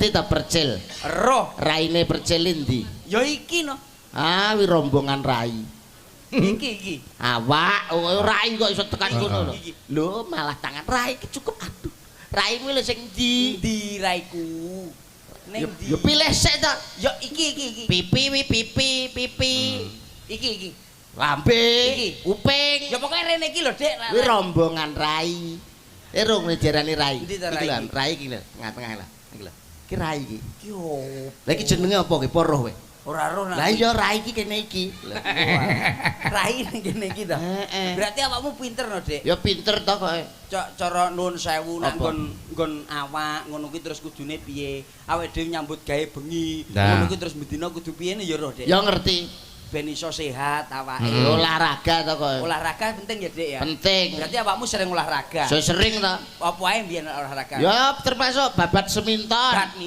Ngerti ta percil? Roh. Raine percil endi? Ya iki no. Ah, wi rombongan rai. Iki iki. Awak, oh, rai kok iso tekan kono lho. Iki. Lho, malah tangan rai iki cukup aduh. Raimu lho sing ndi? Ndi raiku? Ning Ya ndi? ya pilih sik ta. Ya iki iki iki. Pipi wi pipi, pipi. Iki iki. Lambe, Iki. kuping. Ya pokoke rene iki lho, Dik. Kuwi rombongan rai. Eh rong diarani rai. Endi ta Iki rai lho, iki? rai iki lho, tengah-tengah lho. Iki lho. Iki rai iki. Iki opo? Lah iki jenenge apa ki? Apa roh kowe? Ora roh Lah iya rai iki kene iki. Lah. Rai ning kene iki ta. Heeh. Berarti awakmu pinter no, Dik. Ya pinter to kowe. Cok cara nuwun sewu nak Apa? nggon nggon awak ngono kuwi terus kudune piye? Awake dhewe nyambut gawe bengi, Nah. ngono kuwi terus bendina kudu piye ya roh, Dik. Ya ngerti. Ben iso sehat awake. Olahraga to kowe. Olahraga penting ya, Dik ya. Penting. Berarti awakmu sering olahraga. So sering to. Apa ae mbiyen olahraga? Ya termasuk babat seminton. Badminton.